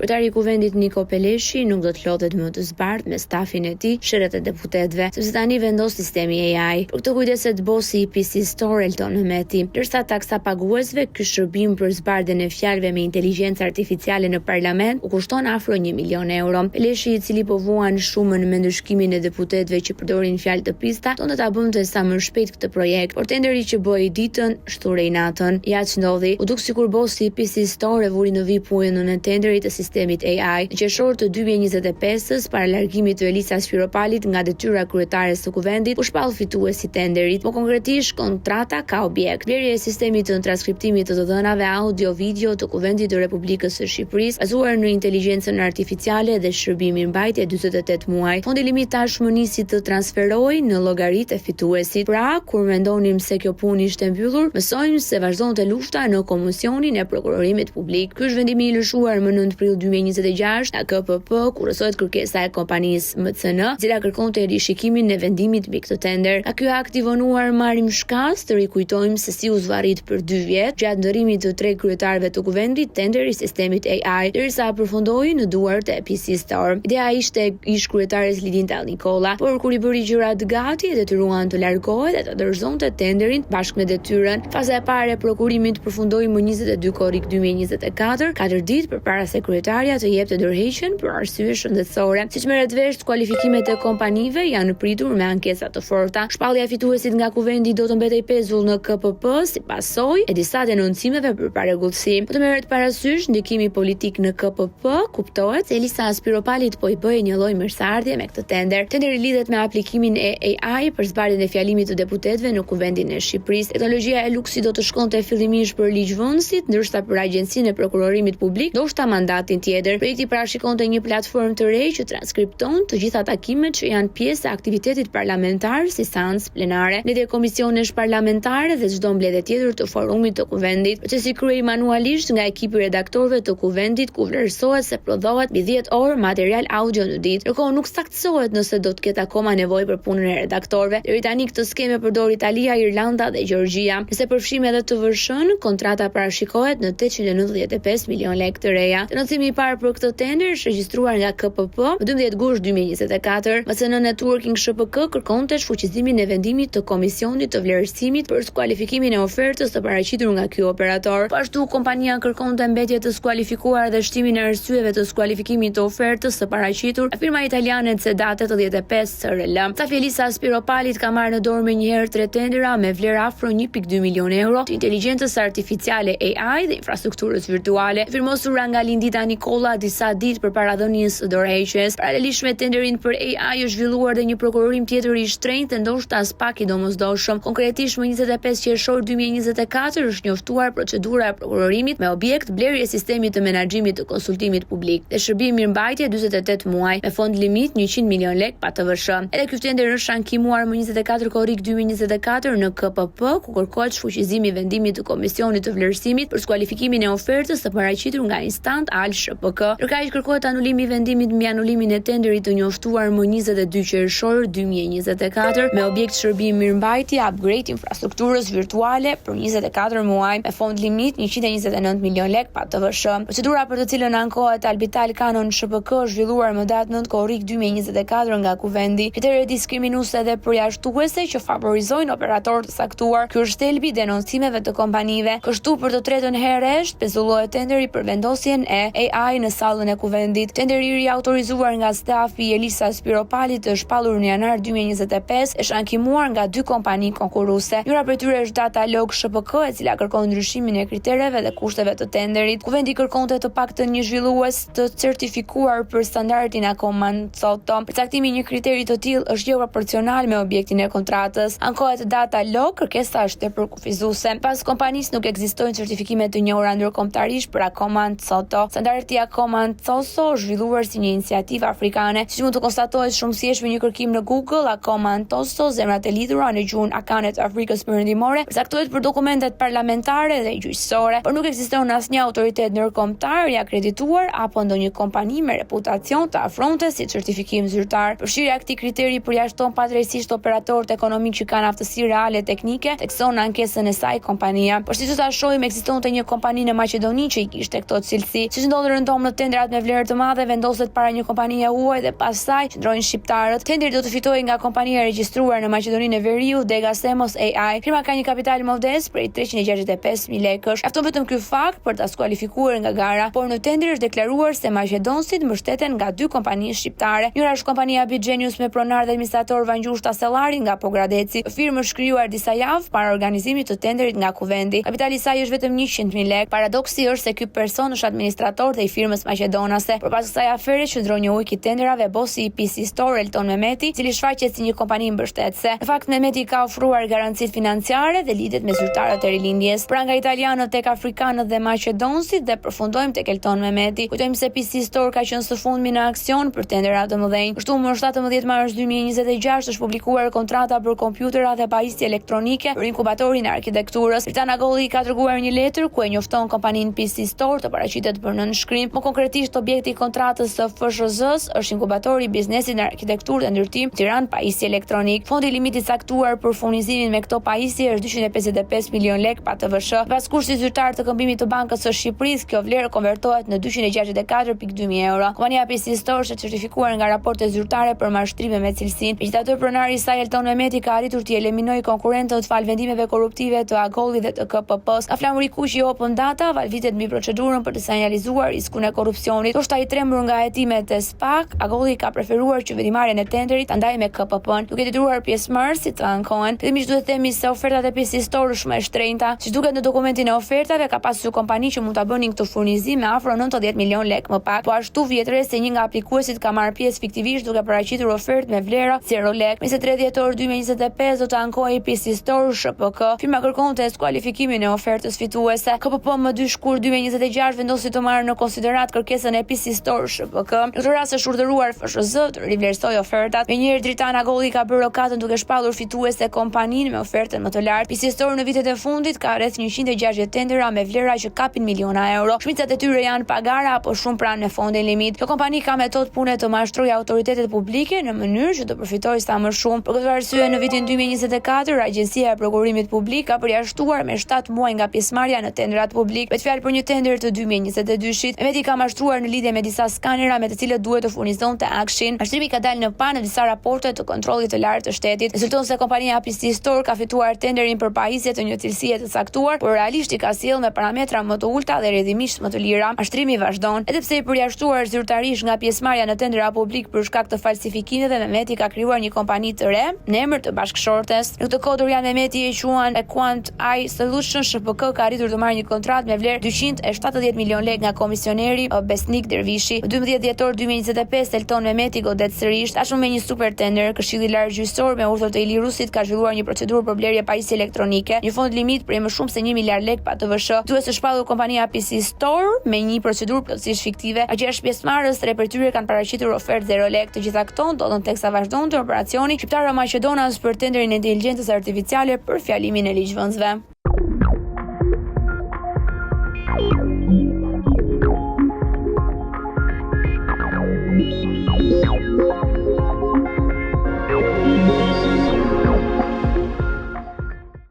Kryetari i Kuvendit Niko Peleshi nuk do të lodhet më të zbardhë me stafin e tij sherret e deputetëve, sepse tani vendos sistemi AI. Për këtë kujdeset bosi i PC Store Elton Mehmeti. Ndërsa taksapaguesve ky shërbim për zbardhjen e fjalëve me inteligjencë artificiale në parlament u kushton afro 1 milion euro. Peleshi i cili po vuan shumë me ndëshkimin e deputetëve që përdorin fjalë të pista, donte ta bënte sa më shpejt këtë projekt, por tenderi që bëhej ditën shthurej natën. Ja ç'ndodhi. U duk sikur bosi i PC Store e vuri në vijë punën e tenderit të sistemit AI. Në qershor të 2025-ës, para largimit të Elisa Spiropalit nga detyra kryetare së Kuvendit, u shpall fitues i tenderit. Më konkretisht, kontrata ka objekt blerje e sistemit të transkriptimit të të dhënave audio-video të Kuvendit të Republikës së Shqipërisë, bazuar në inteligjencën artificiale dhe shërbim mirëmbajtje 48 muaj. Fondi limit tashmë nisi të transferojë në llogaritë e fituesit. Pra, kur mendonim se kjo punë ishte mbyllur, mësojmë se vazhdonte lufta në Komisionin e Prokurorimit Publik. Ky është vendimi i lëshuar më 9 prill 2026 nga KPP, ku rrëzohet kërkesa e kompanisë MCN, e cila kërkonte rishikimin e vendimit mbi këtë tender. Nga ky akt i vonuar marrim shkas të rikujtojmë se si u zvarrit për 2 vjet gjatë ndërrimit të tre kryetarëve të kuvendit tenderi i sistemit AI, derisa përfundoi në duart e PC Store. Ideja ishte ish kryetares Lindita Nikolla, por kur i bëri gjërat gati e detyruan të largohet dhe të dorëzonte tenderin bashkë me detyrën. Faza e parë e prokurimit përfundoi më 22 korrik 2024, katër ditë përpara se kryetarja të jepte dorëheqjen për arsye shëndetësore. Siç merret vesh, kualifikimet e kompanive janë pritur me ankesa të forta. Shpallja e fituesit nga kuvendi do të mbetej pezull në KPP si pasojë e disa denoncimeve për parregullsi. Po të merret parasysh ndikimi politik në KPP, kuptohet se Elisa Spiropalit po i bëhej një lloj mirëseardhje me këtë tender. Tenderi lidhet me aplikimin e AI për zbardhjen e fjalimit të deputetëve në Kuvendin e Shqipërisë. Teknologjia e luksit do të shkonte fillimisht për ligjvënësit, ndërsa për Agjencinë e Prokurorimit Publik ndoshta mandatin tjetër. Projekti parashikonte një platformë të re që transkripton të gjitha takimet që janë pjesë e aktivitetit parlamentar si seancë plenare, mbledhje komisionesh parlamentare dhe çdo mbledhje tjetër të forumit të Kuvendit. Procesi kryhej manualisht nga ekipi i redaktorëve të Kuvendit ku vlerësohet se prodhohet mbi 10 orë material audio në ditë. Ndërkohë nuk saktësohet nëse do të ketë akoma nevojë për punën e redaktorëve. Deri tani këtë skemë e përdor Italia, Irlanda dhe Gjeorgjia. Nëse përfshijmë edhe TVSH-n, kontrata parashikohet në 895 milion lekë të reja. Denoncimi i parë për këtë tender është regjistruar nga KPP më 12 gusht 2024. MCN Networking SHPK kërkonte shfuqizimin e vendimit të Komisionit të Vlerësimit për skualifikimin e ofertës të paraqitur nga ky operator. Po ashtu, kompania kërkonte mbetje të skualifikuar dhe shtimin e arsyeve të skualifikimit të ofertës së paraqitur nga firma italiane Ceda 85 SRL. Stafi i Elisa Spiropalit ka marrë në dorë menjëherë tre tendera me vlerë afro 1.2 milion euro të inteligjencës artificiale AI dhe infrastrukturës virtuale, të firmosura nga Lindita Nikolla disa ditë përpara dhënies së dorëheqjes. Paralelisht me tenderin për AI është zhvilluar dhe një prokurorim tjetër i shtrenjtë dhe ndoshta aspak i domosdoshëm. Konkretisht më 25 qershor 2024 është njoftuar procedura e prokurorimit me objekt blerje e sistemit të menaxhimit të konsultimit publik dhe shërbim mirëmbajtje 48 muaj me fond limit 100 milion lek pa TVSH. Edhe ky tender është ankimuar më 24 korrik 2024 në KPP, ku kërkohet shfuqizimi i vendimit të Komisionit të Vlerësimit për skualifikimin e ofertës të paraqitur nga Instant Al SHPK. Ndërkaq kërkohet anulimi i vendimit mbi anulimin e tenderit të njoftuar më 22 qershor 2024 me objekt shërbim mirëmbajtje upgrade infrastrukturës virtuale për 24 muaj me fond limit 129 milion lek pa TVSH. Procedura për të cilën ankohet Albital Canon SHPK është zhvilluar më datë 9 korrik 2024 nga Kuvendi. Kritere diskriminuese dhe përjashtuese që favorizojnë operatorë të caktuar. Ky është thelbi i denoncimeve të kompanive. Kështu për të tretën herë rresht pezullohet tenderi për vendosjen e AI në sallën e Kuvendit. Tenderi i ri autorizuar nga stafi i Elisa Spiropalit të shpallur në janar 2025 është ankimuar nga dy kompani konkurruese. Njëra prej tyre është Datalog SHPK, e cila kërkon ndryshimin e kritereve dhe kushteve të tenderit. Kuvendi kërkonte të paktën një zhvillues të certifikuar për standardin Akoma Ntsotto. Përcaktimi i një kriteri të tillë është jo proporcional me objektin e kontratës. Ankohet Datalog, kërkesa është tepër kufizuese. Sipas kompanisë nuk ekzistojnë certifikime të njohura ndërkombëtarisht për Akoma Ntsotto. Standardi Akoma Ntsoso është zhvilluar si një iniciativë afrikane. Siç mund të konstatohet shumë thjesht me një kërkim në Google, Akoma Ntsoso, zemrat e lidhura në gjuhën akane të Afrikës Perëndimore, përcaktohet për dokumentet parlamentare dhe gjyqësore, por nuk ekziston asnjë autoritet ndërkombëtar i akredituar apo ndonjë kompani me reputacion të ofronte si certifikim zyrtar. Përfshirja e këtij kriteri përjashton padrejtësisht operatorët ekonomikë që kanë aftësi reale teknike, thekson në ankesën e saj kompania. Por siç do ta shohim, ekzistonte një kompani në Maqedoni që i kishte këto cilësi. Siç ndodh. Rëndom në tenderat me vlerë të madhe vendoset para një kompanie e huaj dhe pas saj qëndrojnë shqiptarët. Tenderi do të fitohej nga kompania e regjistruar në Maqedoninë e Veriut, Dega Semos AI. Firma ka një kapital modest prej 365.000 lekësh. Mjafton vetëm ky fakt për ta skualifikuar nga gara, por në tender është deklaruar se maqedonsit mbështeten nga dy kompani shqiptare. Njëra është kompania Bigenius me pronar dhe administrator Vangjush Tasellari nga Pogradeci. Kjo firmë është krijuar disa javë para organizimit të tenderit nga Kuvendi. Kapitali i saj është vetëm 100.000 lekë. Paradoksi është se ky person është administrator dhe i firmës maqedonase. Por pas kësaj afere qëndron një ujk i tenderave, bosi i PC Store, Elton Mehmeti, i cili shfaqet si një kompani mbështetëse. Në fakt, Mehmeti ka ofruar garancitë financiare dhe lidhjet me zyrtarët e Rilindjes. Pra nga italianët tek afrikanët dhe maqedonsit dhe përfundojmë tek Elton Mehmeti. Kujtojmë se PC Store ka qenë së fundmi në aksion për tendera të mëdhenj. Kështu, më 17 mars 2026 është publikuar kontrata për kompjutera dhe pajisje elektronike për inkubatorin e arkitekturës. Dritan Agolli ka dërguar një letër ku e njofton kompaninë PC Store të paraqitet për nënshkrim. Më konkretisht, objekti i kontratës së FSHZ-s është inkubatori i biznesit në arkitekturë dhe ndërtim Tiranë pajisje elektronik. Fondi limit i caktuar për furnizimin me këto pajisje është 255 milion lekë pa TVSH. Sipas kursit zyrtar të këmbimit të Bankës së Shqipërisë, kjo vlerë konvertohet në 264.2 mijë euro. Kompania PC Store është e certifikuar nga raporte zyrtare për mashtrime me cilësinë. Megjithatë, pronari i saj Elton Mehmeti ka arritur t'i eliminojë konkurrentët falë vendimeve korruptive të Agollit dhe të KPP-së. Nga flamuri i kuq i Open Data, valvitet mbi procedurën për të sinjalizuar riskun e korrupsionit. Ndoshta i trembur nga hetimet e SPAK, Agolli ka preferuar që vendimmarrjen e tenderit ta ndajë me KPP-në, duke detyruar pjesëmarrësit të ankohen. Fillimisht duhet të themi se ofertat e PC Store është shumë e shtrenjta. Siç duket në dokumentin e ofertave, ka pasur kompani që mund ta bënin këtë furnizim me afro 90 milionë lekë më pak. Po ashtu vihet re se një nga aplikuesit ka marrë pjesë fiktivisht duke paraqitur ofertë me vlera 0 lekë. Më 23 dhjetor 2025 do të ankohej PC Store SHPK. Firma kërkonte skualifikimin e ofertës fituese. KPP më 2 shkurt 2026 vendosi të marrë në konsideratë kërkesën e PC Store SHPK. Në këtë rast është urdhëruar FSHZ të rivlerësojë ofertat. Menjëherë Dritan Agolli ka bërë rokadën duke shpallur fituese kompaninë me ofertën më të lartë. PC Store në vitet e fundit ka rreth 160 tendera me vlera që kapin miliona euro. Shumicat e tyre janë pa gara apo shumë pranë me fondin limit. Kjo kompani ka metodë pune të mashtrojë autoritetet publike në mënyrë që të përfitojë sa më shumë. Për këtë arsye në vitin 2024 Agjencia e Prokurimit Publik ka përjashtuar me 7 muaj nga pjesëmarrja në tenderat publik. Bëhet fjalë për një tender të 2022-shit. Mehmeti ka mashtruar në lidhje me disa skanera me të cilët duhet të furnizonte AKSHI-n. Mashtrimi ka dalë në pah në disa raporte të kontrollit të lartë të shtetit. Rezulton se kompania PC Store ka fituar tenderin për pajisje të një cilësie të caktuar, por realisht i ka sjellë me parametra më të ulëta dhe rrjedhimisht më të lira. Mashtrimi vazhdon. Edhe pse i përjashtuar zyrtarisht nga pjesëmarrja në tendera publik për shkak të falsifikimeve, Mehmeti ka krijuar një kompani të re në emër të bashkëshortes. Në këtë kohë Dorian Mehmeti e quan Quant AI Solution SHPK ka arritur të marrë një kontratë me vlerë 270 milionë lekë nga komisioneri Besnik Dervishi. Më 12 dhjetor 2025, Elton Mehmeti godet sërish, tashmë me një super tender. Këshilli i Lartë Gjyqësor me urdhër të Ilir Rusit ka zhvilluar një procedurë për blerje pajisje elektronike, një fond limit prej më shumë se 1 miliard lekë pa TVSH. Fituese është shpallur kompania PC Store me një procedurë plotësisht fiktive. Nga gjashtë pjesëmarrës, tre prej tyre kanë paraqitur ofertë zero lekë. Të gjitha këto ndodhën teksa vazhdonte operacioni shqiptaro-maqedonas për tenderin e inteligjencës artificiale për fjalimin e ligjvënësve.